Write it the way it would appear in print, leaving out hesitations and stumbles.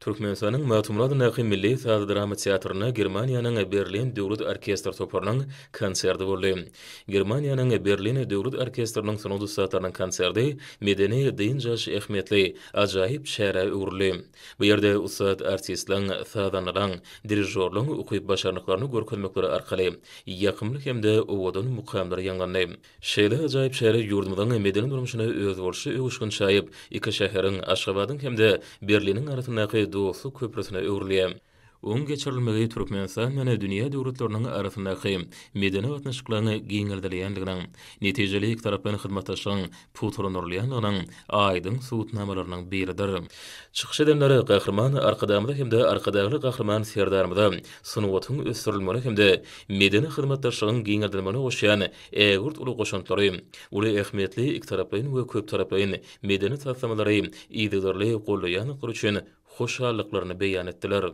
Türkmenistanyň Magtymguly adyndaky Milli saz-drama teatrynda Germaniýanyň Berlin döwlet orkestr toparynyň konserti boldy. Germaniýanyň Berlin döwlet orkestriniň sungat ussatlarynyň konserti medeni-dynç alyş ähmiýetli ajaýyp çärä öwrüldi. Bu ýerde ussat artistleň, sazandalaň, dirižýorlaryň ukyp-başarnyklaryny görkezmekleri arkaly ýakymly hem-de owadan mukamlar ýaňlandy. Şeýle ajaýyp çäre ýurdumyzyň medeni durmuşyna özboluşly öwüşgin çaýyp, iki şäheriň, Aşgabadyň hem-de Berliniň arasyndaky dostluk köprüsine öwrülýär. Oň geçirilmegi Türkmenistan bilen dünýä döwletleriniň arasyndaky medeni gatnaşyklaryň giňeldilýändiginiň, netijeli ikitaraplaýyn hyzmatdaşlygyň pugtalandyrylýandygynyň aýdyň subutnamalarynyň biridir. Çykyş edenler Gahryman Arkadagymyza hem-de Arkadagly Gahryman Serdarymyza sungatyň ösdürilmegine hem-de medeni hyzmatdaşlygyň giňeldilmegine goşýan ägirt uly goşantlary, uly ähmiýetli ikitaraplaýyn we köptaraplaýyn medeni taslamalary yzygiderli goldaýandyklary üçin hoşallyklaryny beýan etdiler.